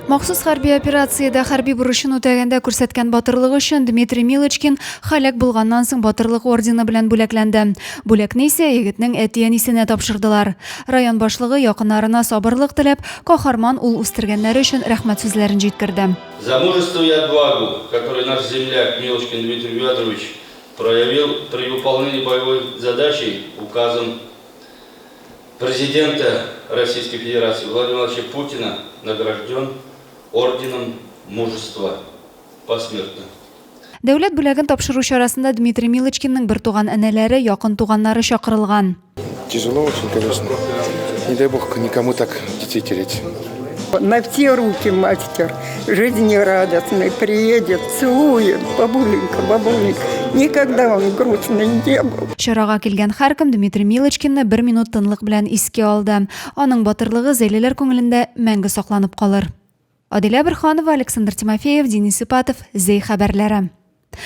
Махсус хәрби операциядә хәрби бурычын үтәгәндә күрсәткән батырлыгы өчен Дмитрий Милочкин һәлак булганнан соң Батырлык ордены белән бүләкләнде. Бүләкне исә егетнең әти-әнисенә тапшырдылар. Район башлыгы якыннарына сабырлык теләп, каһарман ул үстергәннәре өчен рәхмәт сүзләрен җиткерде. За мужество и отвагу, которые наш земляк Милочкин Дмитрий Федорович проявил при выполнении боевой задачи указом Президента Российской Федерации Владимира Владимировича Путина награжден орденом Мужества посмертно. Дәүләт бүләген тапшыру чарасында Дмитрий Милочкинның бертуган энеләре, якын туганнары чакырылган. Тяжело очень, конечно. Не дай бог никому так детей терять. На все руки мастер, жизнерадостный, приедет, целует, бабуленька, бабуленька. Никогда он грустный не был. Чарага килгән һәркем Дмитрий Милочкинны бер минут тынлык белән искә алды. Аның батырлыгы зәйлеләр күңелендә мәңге сакланып калыр. Адилә Борһанова, Александр Тимофеев, Денис Ипатов, Зәй хәбәрләре.